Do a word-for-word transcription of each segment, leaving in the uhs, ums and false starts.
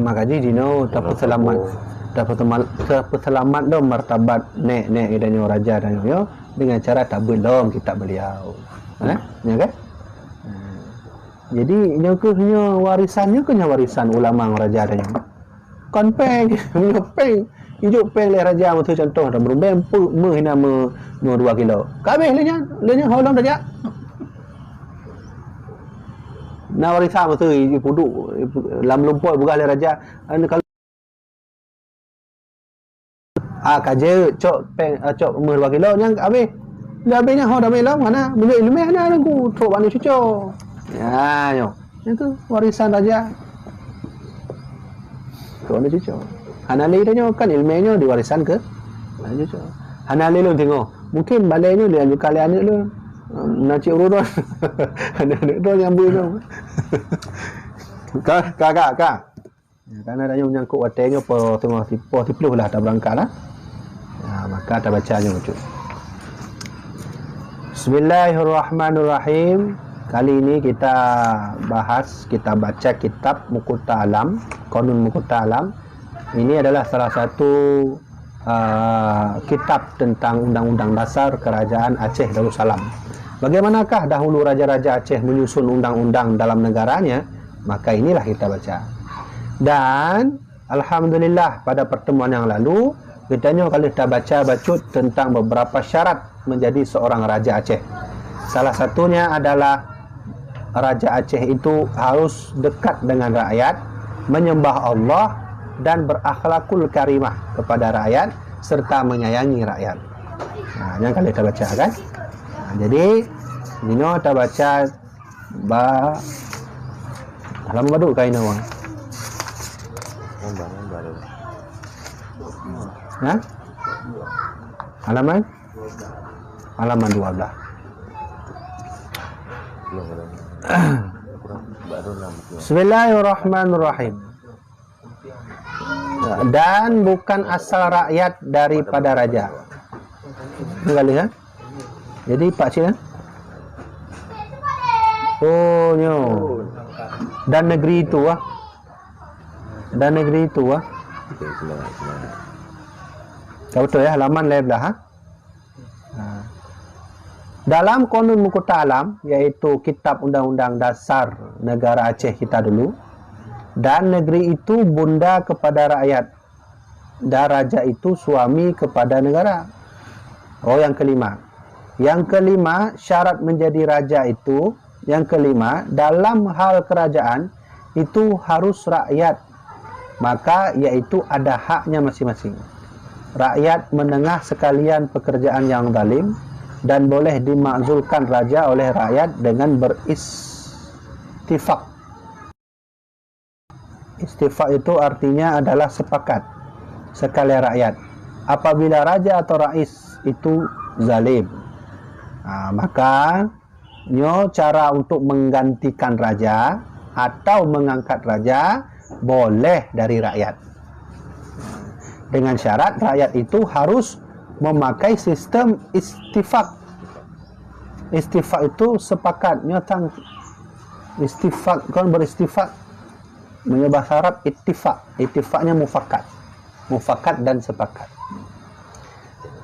Maka jih jinoe tapeuseulamat, tapeusemal-, tapeuseulamat lom martabat nèk-nèk geutanyoe, raja tanyoe nyoe, dengan cara tabeuet lom kitab beliau. Eh? Ya kan? Jadi, nyoe keuh nyoe warisan, nyoe keuh nyoe warisan ulama ngon raja tanyoe. Kon péng, nyoe péng. Ijok péng lé raja, miseu contoh, dah meureumbeng peuet meuh hina meu-, meu dua kilo. Ka habéh lé nyan, lé nyan ho lom tajak. Na warisan miseu ipuduk, ipu-, lam lumpoe peugah lé raja, "Anu, kalau, ah, ka jeuet, cok péng, ah, cok meuh dua kilo, nyan habéh." Dah habéh nyan ho damé lom, hana, meunyoe ileumèe hana teungku, trok bak aneuk cuco. Ya, nyoe. Nyan keuh warisan raja. Keu aneuk cuco. Hana lé tanyoe kan ileumèe nyoe diwarisan keu aneuk cuco. Hana lé lôn teungoh. Mungkin balèe nyoe dilanjutkan lé aneuk lôn. Na cit ureueng droen. Aneuk-aneuk droen nyang bui nyoe. Ka, ka, ka, ka. Ya, karena tanyoe menyangkut watèe nyoe poh teungoh si-, poh siplôh lah tabeurangkat lah. Ya, maka tabaca nyoe bacut. Bismillahirrahmanirrahim. Kali ini kita bahas, kita baca kitab Muqta Alam, Qanun Muqta Alam. Ini adalah salah satu, ah, kitab tentang Undang-Undang Dasar Kerajaan Aceh Darussalam. Bagaimanakah dahulu raja-raja Aceh menyusun undang-undang dalam negaranya? Maka inilah kita baca. Dan alhamdulillah, pada pertemuan yang lalu, geutanyoe ka lheueh tabaca bacut tentang beberapa syarat menjadi seorang raja Aceh. Salah satunya adalah raja Aceh itu harus dekat dengan rakyat, menyembah Allah, dan berakhlakul karimah kepada rakyat serta menyayangi rakyat. Ha, nyan ka lheueh tabaca kan? Ha, jadi, jinoe tabaca ba halaman baru kain awang. Ha? Halaman? Halaman dua belas. Bismillahirrahmanirrahim. Dan bukan asal rakyat daripada raja. Ni kali, ha? Jadi, Pak Cik, ha? Oh, nyo. Dan negeri itu, ah. Dan negeri itu, ah. Okey, semangat, semangat. Dah betul, ya, halaman lima belas, ha? Ha. Dalam Qanun Muqta Alam, yaitu kitab undang-undang dasar negara Aceh kita dulu, dan negeri itu bunda kepada rakyat, dan raja itu suami kepada negara. Oh, yang kelima. Yang kelima, syarat menjadi raja itu, yang kelima, dalam hal kerajaan itu harus rakyat, maka yaitu ada haknya masing-masing. Rakyat menengah sekalian pekerjaan yang zalim dan boleh dimakzulkan raja oleh rakyat dengan beristifak. Istifak itu artinya adalah sepakat sekalian rakyat. Apabila raja atau rais itu zalim, ha, maka nyoe cara untuk menggantikan raja atau mengangkat raja boleh dari rakyat. Dengan syarat rakyat itu harus memakai sistem istifak. Istifak itu sepakat. Nyoe tang istifak, kon beristifak. Meunyoe bahasa Arab, ittifak. Ittifaknya mufakat. Mufakat dan sepakat.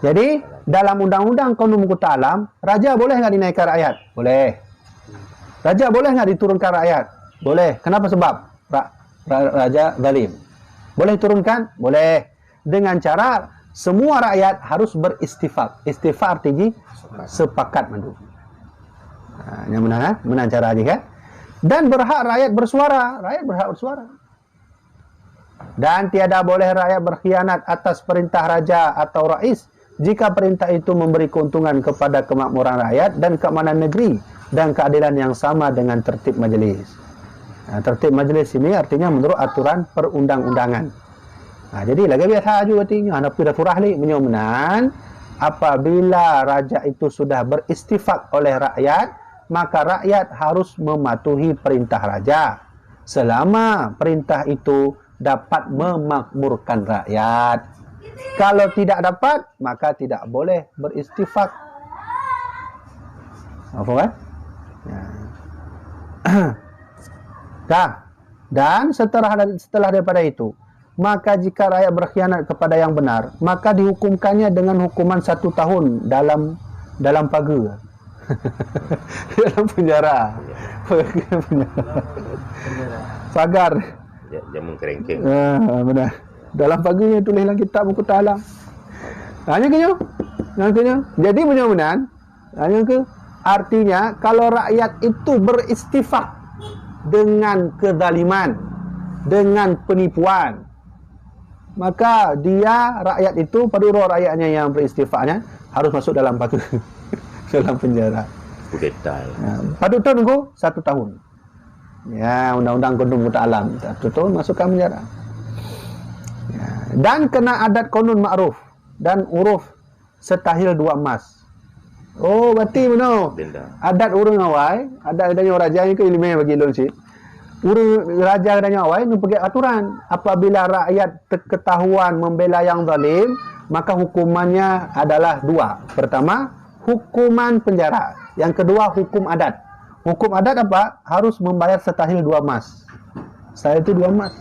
Jadi, dalam undang-undang Qanun Muqta Alam, raja boleh nggak dinaikkan rakyat? Boleh. Raja boleh nggak diturunkan rakyat? Boleh. Kenapa sebab? Ra-, ra-, raja zalim. Boleh turunkan? Boleh. Dengan cara semua rakyat harus beristifak. Istifak arti jih sepakat mandum. Ha, nyan meunan, ha? Meunan cara jih, kan? Dan berhak rakyat bersuara. Rakyat berhak bersuara. Dan tiada boleh rakyat berkhianat atas perintah raja atau rais jika perintah itu memberi keuntungan kepada kemakmuran rakyat dan keamanan negeri dan keadilan yang sama dengan tertib majlis. Nah, tertib majlis ini artinya menurut aturan perundang-undangan. Nah, jadi lagèe biasa aju artinya, hana peue dah surah lé. Meunyoe meunan, apabila raja itu sudah beristifak oleh rakyat, maka rakyat harus mematuhi perintah raja selama perintah itu dapat memakmurkan rakyat. Kalau tidak dapat, maka tidak boleh beristifak. Apa kan? Ya. Dah. Dan setelah, setelah daripada itu, maka jika rakyat berkhianat kepada yang benar, maka dihukumkannya dengan hukuman satu tahun dalam, dalam pagar. Dalam penjara. Pagar. Ja- Jameun kerengkeng. Ah, benar. Dalam pagar yang tulis dalam kitab Muka Alam. Hanya kena. Hanya kena. Jadi, benar-benar, hanya ke, artinya, kalau rakyat itu beristifah dengan kezaliman, dengan penipuan, maka dia, rakyat itu, padub droe rakyatnya yang beristifahnya, harus masuk dalam pagar, dalam penjara. Kudeta. Ya, padub tahun nunggu satu tahun. Ya, undang-undang kondom Muka Alam, satu tahun masukkan penjara. Ya, dan kena adat konun makruf dan uruf setahil dua emas. Oh, berarti mana? Denda. Adat ureuëng awai, adat geutanyoe raja ni ke ileumèe bagi lôn cit. Ureuëng raja geutanyoe awai neupeugét aturan. Apabila rakyat terketahuan membela yang zalim, maka hukumannya adalah dua. Pertama, hukuman penjara. Yang kedua, hukum adat. Hukum adat apa? Harus membayar setahil dua emas. Setahil itu dua emas.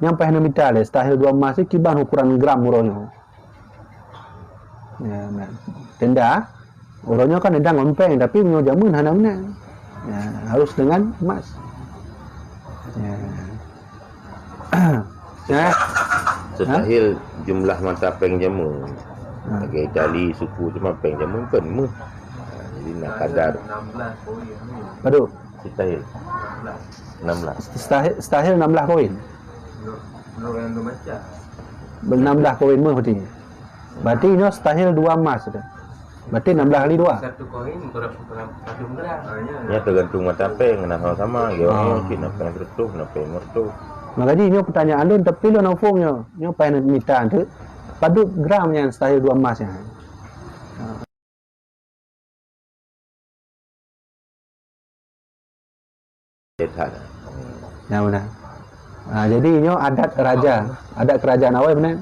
Nyang paih neumita lé, setahil dua emas itu kiban ukuran gram uroe nyoe. Ya, nah. Tenda, uroe nyoe kan denda ngon péng, tapi meunyoe jameun hana meunan. Ya, harus dengan emas. Ya. Ya. Setahil jumlah mata péng jameun. Ha. Lagèe Itali, suku cuma péng jameun kan meuh. Ha, jadi nak kadar Padub. Setahil. Enam belas. Setahil, setahil enam belas koin. Enam belas koin meuh berarti. Berarti nyoe setahil dua emas tu. Berarti enam belas kali dua. Satu koin berapa, berapa, satu gram? Nya tergantung mata péng, nah sama-sama. Ya, Ah. mungkin pèng seratus, pèng lima ratus. Maka jih nyoe pertanyaan lôn, tapi lôn hana phôn nyoe. Nyoe paih neumita tu. Padub gram nyan setahil dua emas nyan. Ya, tak. Nah, benar. Ha, jadi nyoe adat raja, adat kerajaan awai benar.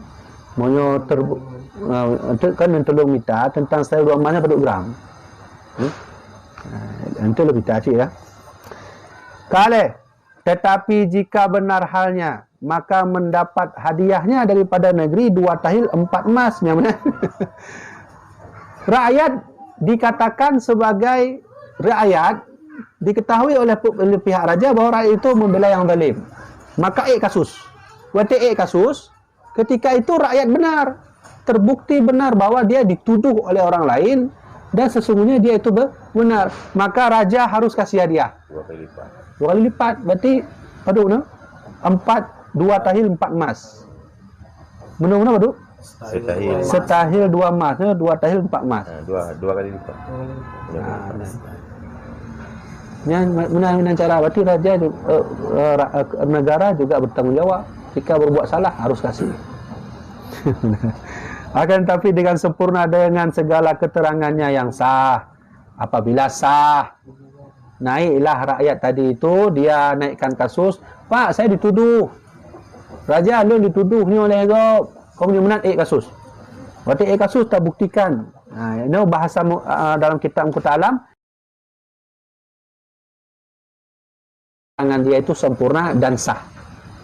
Meunyoe ter, ha, tu kan neutulông mita tentang setahil dua emas nyan padub gram. Hmm? Ha, itu lebih tajik ya. Kale, tetapi jika benar halnya, maka mendapat hadiahnya daripada negeri dua tahil empat emas. Yang mana? Rakyat dikatakan sebagai rakyat, diketahui oleh, oleh pihak raja bahwa rakyat itu membela yang zalim. Maka ék kasus. Watèe ék kasus, ketika itu rakyat benar, terbukti benar bahwa dia dituduh oleh orang lain dan sesungguhnya dia itu be-, benar, maka raja harus kasih hadiah. Dua kali lipat. Dua kali lipat, berarti padub na? Empat, dua tahil empat emas. Meunoe-meunoe padub? Setahil. Setahil dua emas, eh, dua tahil empat emas. Ha, dua, dua kali lipat. Ah, nah. Nyan meunan, meunan cara, berarti raja ju-, eh, eh, ra-, eh, negara juga bertanggung jawab. Jika berbuat salah harus kasih. Akan tetapi dengan sempurna dengan segala keterangannya yang sah. Apabila sah, naiklah rakyat tadi itu, dia naikkan kasus, "Pak, saya dituduh. Raja, lôn dituduh nyoe lé gob." Kau punya menat ék kasus. Berarti ék kasus terbuktikan. Ha, ini bahasa mu-, ah, dalam kitab Muka Alam, tangan dia itu sempurna dan sah.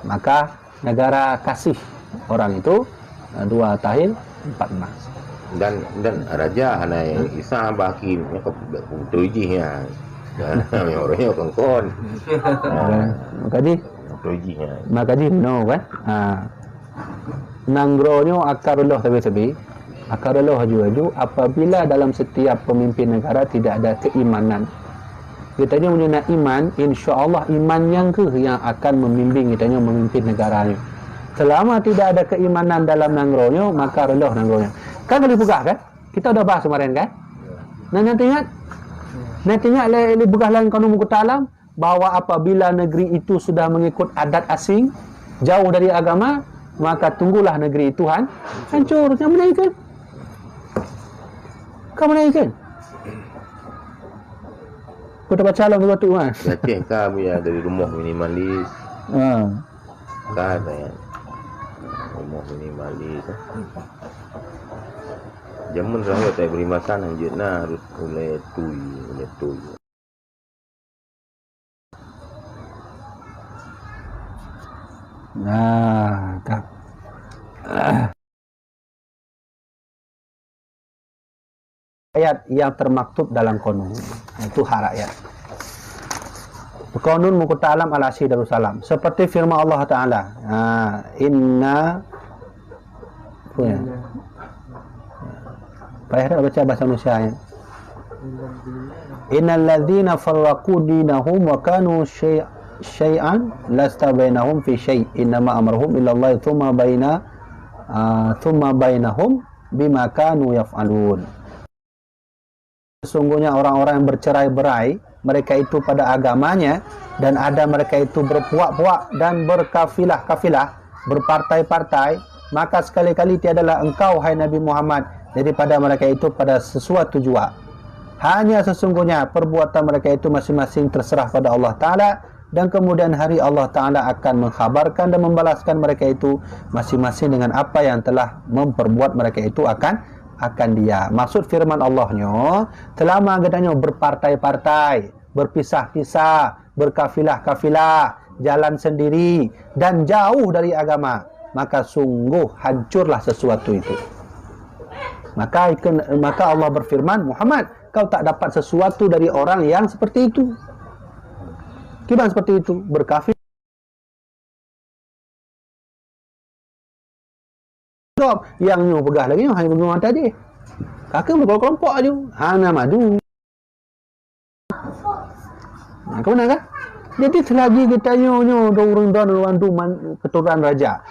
Maka negara kasih orang itu, eh, dua tahil empat emas. Dan, dan raja hana isa bah hakim, nyoe ka beutôi jih nya. Nyoe orang nyoe kon-kon. Ya, maka jih, Beutôi jih nya. maka jih no kan. Ha. Nanggroe nyoe akan reuloh sabe-sabe. Akan reuloh aju-aju apabila dalam setiap pemimpin negara tidak ada keimanan. Geutanyoe meunyoe na iman, insya Allah iman nyang kheueh nyang akan membimbing geutanyoe memimpin negara nyoe. Selama tidak ada keimanan dalam nanggroe nyoe, maka reuloh nanggroe nyoe. Kan ka lheueh peugah kan? Kita udah bahas kemarin kan? Nah, nanti ingat? Nanti ingat lé, lé peugah lam Kanun Muka Alam bahwa apabila negeri itu sudah mengikut adat asing, jauh dari agama, maka tunggulah negeri itu han-, hancur. Nyang beuna ikheun? Ka beuna ikheun? Kau tak baca lah betul kan? Aceh ka buya dari rumoh minimalis. Ha. Ka saya. Rumoh minimalis. Jameun saya tak beri makan, lanjut na harus ulai tui, ulai tui. Nah, ka. Ayat yang termaktub dalam konun. Itu hak rakyat. Konun Muqta Alam Al-Asyi Darussalam. Seperti firman Allah Ta'ala. Ha, inna, apa ya? Payah tak baca bahasa Malaysia ya? Innal ladzina farraqu dinahum wa kanu syai-, syai'an lasta bainahum fi syai'. Innama amruhum ilallahi tsumma baina, ah, tsumma bainahum bima kanu yaf'alun. Sesungguhnya orang-orang yang bercerai-berai, mereka itu pada agamanya, dan ada mereka itu berpuak-puak dan berkafilah-kafilah, berpartai-partai, maka sekali-kali tiadalah engkau, hai Nabi Muhammad, daripada mereka itu pada sesuatu jua. Hanya sesungguhnya perbuatan mereka itu masing-masing terserah pada Allah Ta'ala, dan kemudian hari Allah Ta'ala akan mengkhabarkan dan membalaskan mereka itu masing-masing dengan apa yang telah memperbuat mereka itu akan, akan dia. Maksud firman Allah nyoe, selama geutanyoe berpartai-partai, berpisah-pisah, berkafilah-kafilah, jalan sendiri, dan jauh dari agama, maka sungguh hancurlah sesuatu itu. Maka, maka Allah berfirman, Muhammad, kau tak dapat sesuatu dari orang yang seperti itu. Kiban seperti itu, berkafir. Nyang nyoe peugah lagée nyoe, hanya peugah mata jih. Kakeuh meukelompok-kelompok aju, hana maju. Nah, keu meunan kan? Jadi, selagi geutanyoe nyoe dua ureuëng droe ureuëng tu man-, keuturonan raja.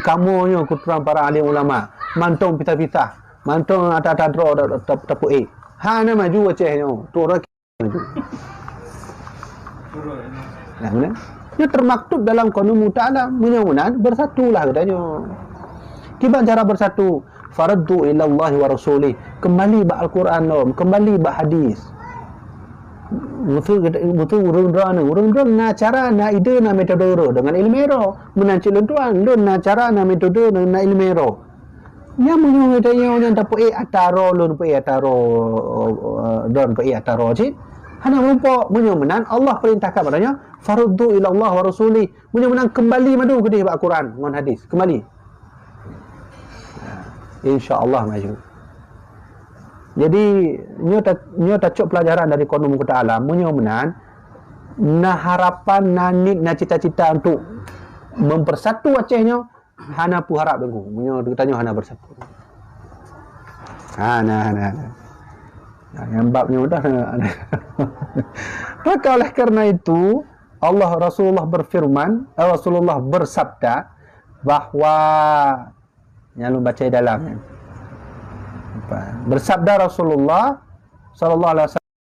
Kamoe nyoe keuturonan para alim ulama, mantong pisah-pisah, mantong ata-ata droe ta-, ta-, tapeuék. Hana maju Aceh nyoe. Tu ureuëng Nah, meunan. Nyoe termaktub dalam Qanun Muta Alam. Meunyoe meunan, bersatulah geutanyoe. Kiban cara bersatu? Faruddu ilallahi wa rasulih. Kembali bak Al-Quran lom, kembali bak hadis. Beutôi, beutôi ureuëng droe nyoe. Ureuëng droe na cara, na ide, na metode droe deungon iéleumé droe. Meunan cit lôn tuan, lôn na cara, na metode, na, na iéleumé droe. Nyan meunyoe geutanyoe nyan tapeuék ata droe, lôn peuék ata droe, eh, droen peuék ata droe cit, hana meurumpok. Meunyoe meunan, Allah peurintahkan bak tanyoe, "Faruddu ila Allah wa rasulih." Meunyoe meunan, keumbali madu keudeh bak Quran ngon hadis. Keumbali. Insya Allah maju. Jadi, nyoe ta-, nyoe tacok peulajaran dari Qanun Muta Alam. Meunyoe meunan, na harapan, na niet, na cita-cita untuk mempersatu Aceh nyoe, hana peuharab Teungku. Meunyoe geutanyoe hana bersatu. Hana, hana, hana. Nah, nyang bab nyoe dah hana, hana. Maka oleh karena itu, Allah, Rasulullah berfirman, eh, Rasulullah bersabda bahwa, nyang lôn baca dalam, ya. Apa? Bersabda Rasulullah sallallahu alaihi wasallam,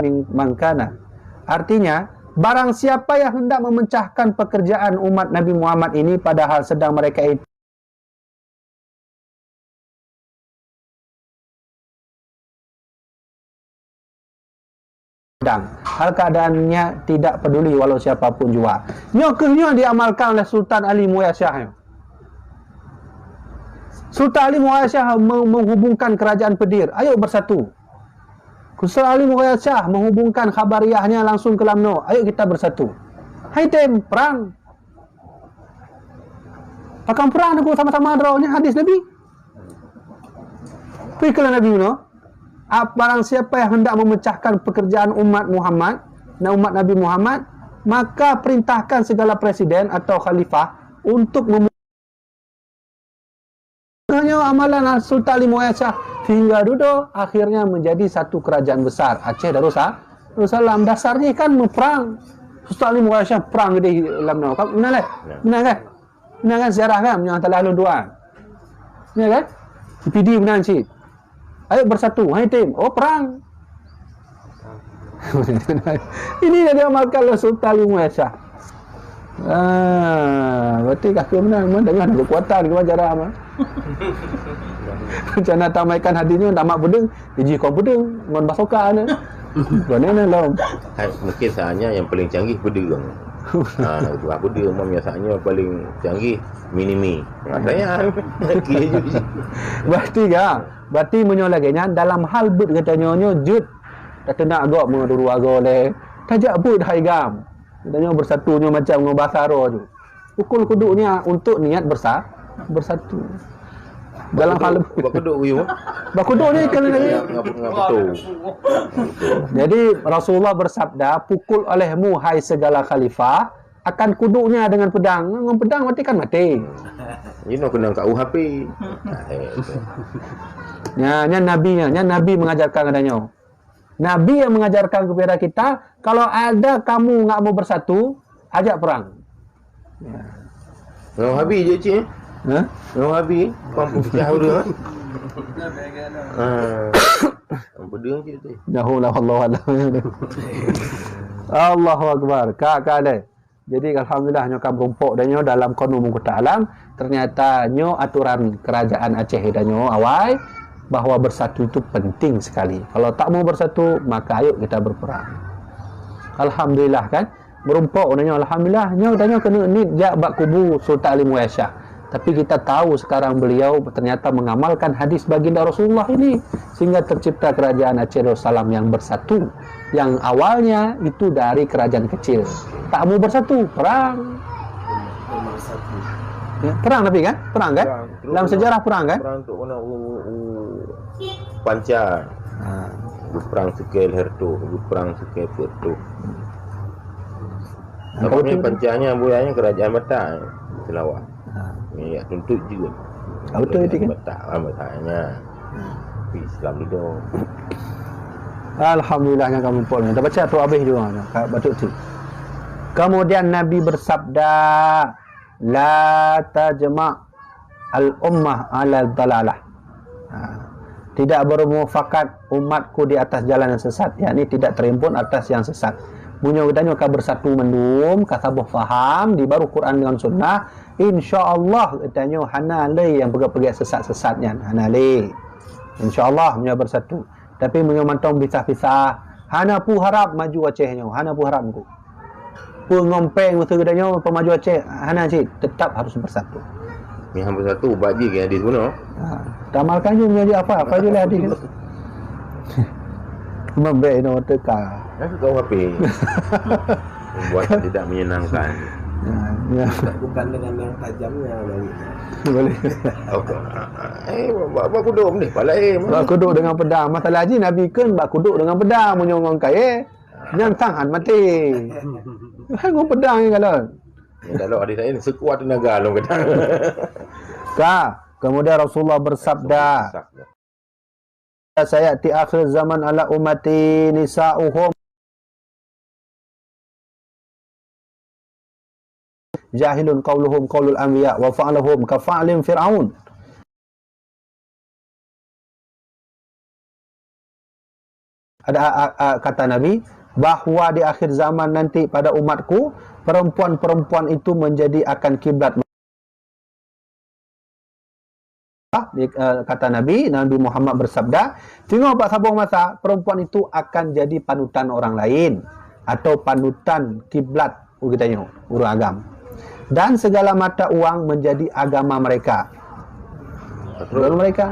min-, man kana. Artinya, barang siapa yang hendak memecahkan pekerjaan umat Nabi Muhammad ini, padahal sedang mereka itu sedang. Hal keadaannya tidak peduli walau siapapun jua. Nyoe kheueh nyoe diamalkan oleh Sultan Ali Muawisyah nyoe. Sultan Ali Muawisyah me-, menghubungkan kerajaan Pedir, "Ayo bersatu." Sultan Ali Muawisyah menghubungkan khabariyahnya langsung ke Lamno, "Ayo kita bersatu." Hai tem, perang. Pakon perang Teungku, sama-sama droe, nyan hadis Nabi. Peue kheun Nabi nyoe, "Ap-, barang siapa yang hendak memecahkan pekerjaan umat Muhammad, na umat Nabi Muhammad, maka perintahkan segala presiden atau khalifah untuk mem-" Hanya amalan Sultan Ali Muawisyah hingga dudoe akhirnya menjadi satu kerajaan besar, Aceh Darussalam. Dasar jih kan meuprang. Sultan Ali Muawisyah prang di Lamno. Kan meunan lé? Ya. Meunan kan? Meunan kan sejarah kan? Nyang telah lôn tuan. Ya kan? P D meunan cit. Ayo bersatu, hai tem. Oh, perang. Ini yang diamalkan oleh Sultan Ali Muawisyah. Ah, berarti kafir benar, memang dengan kekuatan, dengan cara apa? Rencana tamaikan hadis ni, tamat pedeng, iji kong pedeng, ngon basoka ni. Kau ni, ni, lom. Hai, mungkin saatnya yang paling canggih pedeng. Ah, bukan pedeng, memang saatnya paling canggih minimi. Nah, saya, kira je. Berarti kan? Berarti meunyoe lagèe nyan, dalam hal beuet geutanyoe nyoe jeuet tateunak gob meunurot agam lé. Tajak beuet hai gam. Geutanyoe beusatu nyoe macam ngon basa roh tu. Pukul kuduknya untuk niat bersa-, bersatu. Dalam hal bak kuduk, bak kuduk, yuk. Bak kuduk ni kan lagi. Ngap-, ngap betul. Jadi Rasulullah bersabda, "Pukul olehmu hai segala khalifah akan kuduknya dengan pedang." Ngon pedang mati kan mati. Ini kena kat U H P. Nya, nya Nabi nya, nya Nabi mengajarkan katanya. Nabi yang mengajarkan kepada kita, kalau ada kamu nggak mau bersatu, ajak perang. Ya. Ngon Wahabi je, cik, eh? Ha? Ngon Wahabi, pam pecah udah, eh? Ha. Apa dia, cik, tu? Jauh lah, Allah Allah. Allahu Akbar. Kak, kak, deh. Jadi, alhamdulillah, nyoe ka meurumpok dan nyoe dalam Qanun Meukuta Alam. Ternyata nyoe aturan kerajaan Aceh dan nyoe awai, bahwa bersatu itu penting sekali. Kalau tak mau bersatu, maka ayo kita berperang. Alhamdulillah, kan? Meurumpok dan nyoe, alhamdulillah, nyoe dan nyoe keuneuk niet jak bak kubu Sultan Alim Wayah Syah. Tapi kita tahu sekarang beliau ternyata mengamalkan hadis baginda Rasulullah ini, sehingga tercipta kerajaan Aceh Darussalam yang bersatu, yang awalnya itu dari kerajaan kecil. Tak mau bersatu, perang. Ya, perang tapi kan? Perang kan? Perang. Dalam sejarah perang kan? Perang untuk kena u, u panca. Ha. Perang sukai leher tu, perang sukai peuet tu. Nah, kalau tu Panca ni, bukannya kerajaan Batak, Sarawak. Ha. Ni, ya, tuntut je. Ah, betul, betul, kan? Batak, ah, Batak nya. Hmm. Tapi Islam tu. Alhamdulillah, nyan kamoe pun. Kita baca tu habis juga, nyan, ka-, batuk tu. Kemudian Nabi bersabda, "La tajma' al-ummah 'ala dalalah." Ha. Tidak bermufakat umatku di atas jalan yang sesat, yakni tidak terhimpun atas yang sesat. Meunyoe geutanyoe ka bersatu mandum, ka saboh faham di baruh Quran dengan Sunnah, insya Allah geutanyoe hana lé nyang peugét-peugét sesat-sesat nyan, hana lé. Insya Allah meunyoe bersatu. Tapi meunyoe mantong pisah-pisah, hana peue harab maju Aceh nyoe, hana peue harab Teungku. Peungompeng meusu geutanyoe peumaju Aceh, hana cit, tetap harus bersatu. Nyang bersatu, bak jih ke hadis bunoe. Ha, tamalkan je meunyoe apa, apa je lah hadis. Membek inoe teuka. Kan suka H P. Membuat tidak menyenangkan. Ya, ya. Bukan dengan yang tajamnya, balik. Boleh. Apa? Eh, bak, bak kuduk ni, pala, eh, bak kuduk dengan pedang. Masalah jih Nabi kan bak kuduk dengan pedang, meunyoe ngon kayèe. Nyan sang han maté. Hai ngon pedang ni kalau. Ya, kalau ada lain sekuat tenaga lom kata. Ka, kemudian Rasulullah bersabda, "Sayati akhir zaman ala ummati nisa'uhum jahilun qauluhum qaulul anbiya wa fa'luhum ka fa'lin Fir'aun." Ada, a, a, kata Nabi, bahwa di akhir zaman nanti pada umatku, perempuan-perempuan itu menjadi akan kiblat. Di, eh, kata Nabi, Nabi Muhammad bersabda, "Singoh bak saboh masa, perempuan itu akan jadi panutan orang lain atau panutan kiblat." Oh, geutanyoe, ureueng agam. Dan segala mata uang menjadi agama mereka. Betul. Agama mereka.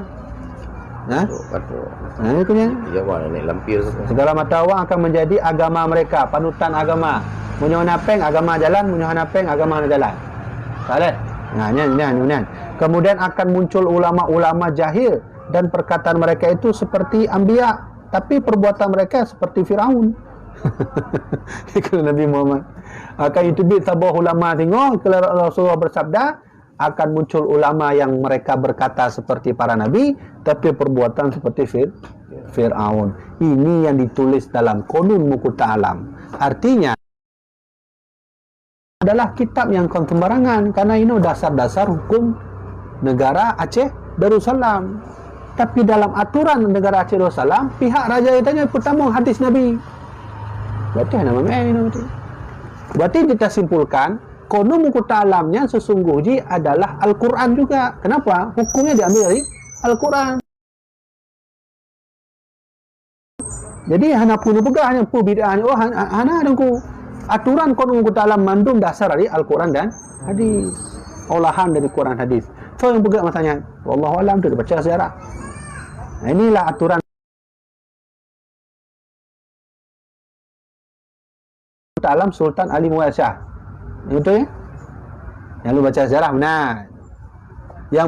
Nah? Betul, betul. Nah, itu nya. Iya, wah, nenek lampir tu. Segala mata uang akan menjadi agama mereka, panutan agama. Meunyoe hana péng, agama jalan, meunyoe hana péng, agama hana jalan. Saleh. Nah, nyan, nyan, nyan. Kemudian akan muncul ulama-ulama jahil dan perkataan mereka itu seperti anbiya, tapi perbuatan mereka seperti Firaun. Kata Nabi Muhammad. Akan teubiet saboh ulama singoh, kala Rasulullah bersabda, akan muncul ulama yang mereka berkata seperti para nabi, tapi perbuatan seperti Fir-, Firaun. Ini yang ditulis dalam Qanun Meukuta Alam. Artinya, adalah kitab nyang kon sembarangan, karena inoe dasar-dasar hukum negara Aceh Darussalam. Tapi dalam aturan negara Aceh Darussalam, pihak raja geutanyoe peutamong hadis Nabi. Berarti hana meu'en inoe berarti. Berarti kita simpulkan, Qanun Meukuta Alam nyan sesungguh jih adalah Al-Quran juga. Kenapa? Hukumnya diambil dari Al-Quran. Jadi, hana peue neupeugah nyan, peue bid'ah nyan. Oh, han-, hana, Teungku. Aturan Qanun Meukuta Alam mandum dasar dari Al-Quran dan hadis. Olahan dari Quran hadis. So, nyang peugah masa nyan, wallahu alam, tu baca sejarah. Inilah aturan alam Sultan Ali Muhammad Shah. Betul ya? Yang lu baca sejarah benar. Yang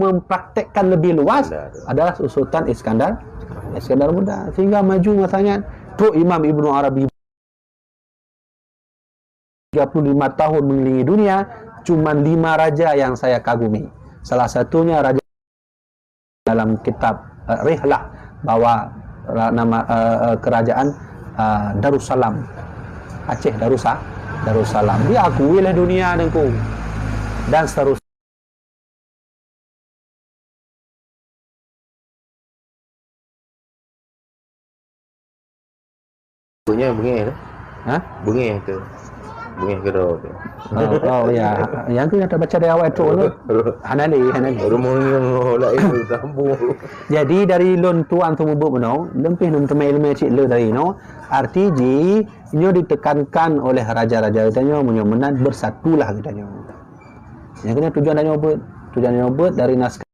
mempraktekkan lebih luas adalah Sultan Iskandar, Iskandar Muda. Sehingga maju masanya trok Imam Ibnu Arabi tiga puluh lima tahun mengelilingi dunia, cuman lima raja yang saya kagumi. Salah satunya raja dalam kitab, eh, Rihlah, bahwa ra-, nama, eh, eh, kerajaan, eh, Darussalam. Aceh Darussa-, Darussalam. Diakui oleh dunia, Teungku. Dan seterusnya. Punya bengeh tu. Ha? Bengeh tu. Bengeh keudroe tu. Oh, oh, ya. Yang tu yang terbaca dari awal tu, tu. Hana lé, hana lé. Rumoh nyang lain tu sambung. Jadi, dari lôn tuan tu mubuet meunoe, lôn pih lôn teumé ilmu cit le dari nyoe. Arti jih, nyoe ditekankan oleh raja-raja geutanyoe, meunyoe meunan, bersatulah geutanyoe. Nyang keunan tujuan tanyoe beuet. Tujuan tanyoe beuet dari naskah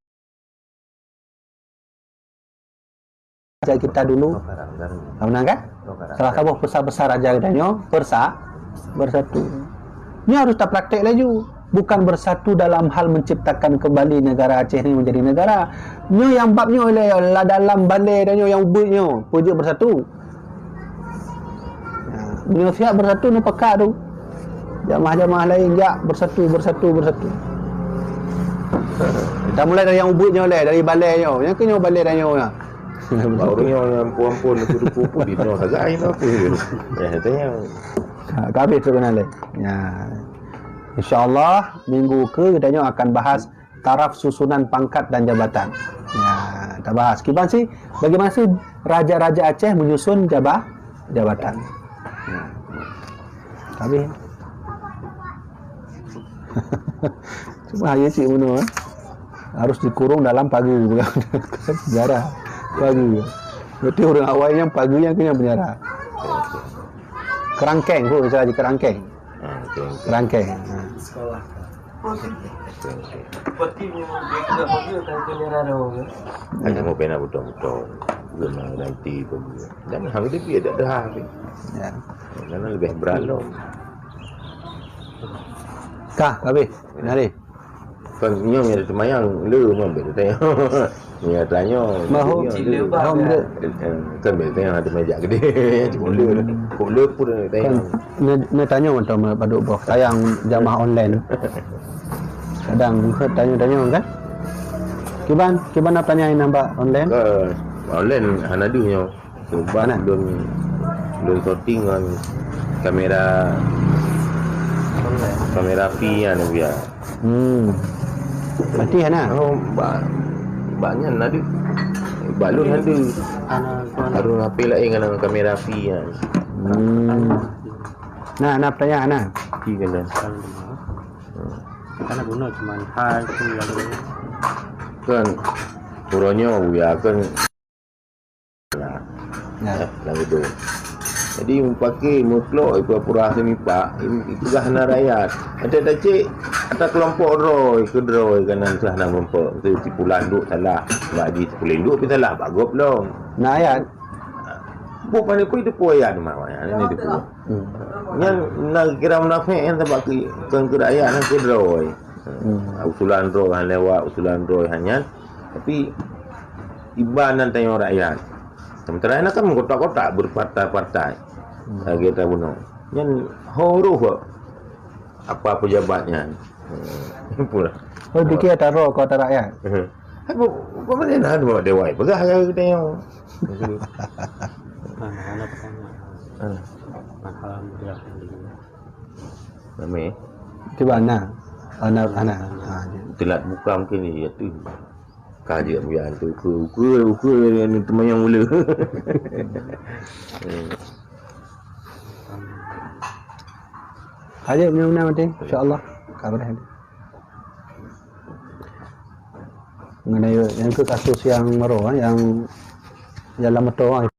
raja kita dulu. Tahu kan? Salah saboh pesan-pesan raja geutanyoe, bersa-, bersatu. Nyoe harus tapraktek laju. Bukan bersatu dalam hal menciptakan kembali negara Aceh ni menjadi negara. Nyoe nyang bab nyoe lé, la dalam balè tanyoe nyang ubit nyoe, peue jeuet bersatu. Ha, meunyoe siap bersatu, neupakat tu. Jamaah-jamaah lain jak bersatu, bersatu, bersatu. Kita mulai dari nyang ubit nyoe lé, dari balè nyoe. Nyang keu nyoe balè tanyoe nyoe. Baru nyoe nyang ampôn-ampôn, duku-duku pun di nyoe sagai, apa? Ya, tanya. Ha, ka habéh tu keunan lé. Ya. Insya-Allah, minggu ke kita nyoe akan bahas taraf susunan pangkat dan jabatan. Ya, tabahas. Kiban sih, bagaimana sih raja-raja Aceh menyusun jaba-, jabatan? Ya. Habis. Cuma hanya cik bunoe, eh. Harus dikurung dalam pagu. Penjara. Pagu. Berarti orang awai nyang pagu nyang keu nyang penjara. Kerangkeng, bu, misalnya kerangkeng. Ha, okey, okey. Rangkai. Ha. Sekolah. Okey, okey. Seperti dia kena pergi, kan, kena rara, kan? Ada mau pena betul-betul. Guna nanti pun. Dan hang dia, dia tak ada hal ni. Ya. Karena lebih beralung. Kah, habis. Nari. Kan nyoe nyang teumayang le, memang beda tanya. Nyang tanya. Mahu. Cik le, bah, mahu ya. Kan beda tanya ada meja gede. Cuma le. Kok le pun ada tanya. Kan, ne, ne tanya mantong padub boh. Sayang jamaah online. Kadang tanya-tanya kan. Kiban, kiban nak tanya yang nampak online? Ke online hana deuh nyoe. Sebab lôn, lôn shooting ngon kamera, kamera api nyan, Buya. Hmm. Berarti hana? Oh, ba-, bak nyan ada. Bak lôn ada. Hana, hana. Harun H P laén ngon kamera api nyan. Hmm. Nah, na pertanyaan, na. Api kena. Karena guna cuman hal tu yang kan uroe nyoe, Buya, kan. Nah, ya. Lam gedung. Jadi, meupaké mutlok ipura-pura seumipak, im-, ipeugah hana rakyat. Ata tacék, ata keulompok droe, keu droe, kanan seulah na meurumpok. Tu si pulan duek salah, bak jih si pulan duek pih salah, bak gob lom. Na ayat. Boh pane pun itu pun ayat mah, ayat ni tu. Hmm. Nyan na kira munafék nyan sabab keu, keu, keu rakyat nyan keu droe. Hmm. Usulan droe han lewat, usulan droe han nyan. Tapi iban nan tanyoe rakyat. Sementara na kan meukotak-kotak berpartai-partai. Hmm. Lagèe tabunoe. Nyan ho roh apa pejabat nyan. Hmm. Pula. Oh, pikir ata roh keu ata rakyat. Apa, apa mana na dua dewan peugah ke tanyoe. Mana, mana pertanyaan? Ah. Alhamdulillah. Ramai. Cuba na. Ana, ana. Ha, telat buka mungkin ni, ya tu. Kaji buya tu, ukur, ukur, ukur ni teumanyong mula. Aja punya mati, insya-Allah. Kabar. Mengenai yang ke kasus yang maro, yang, yang lama tu,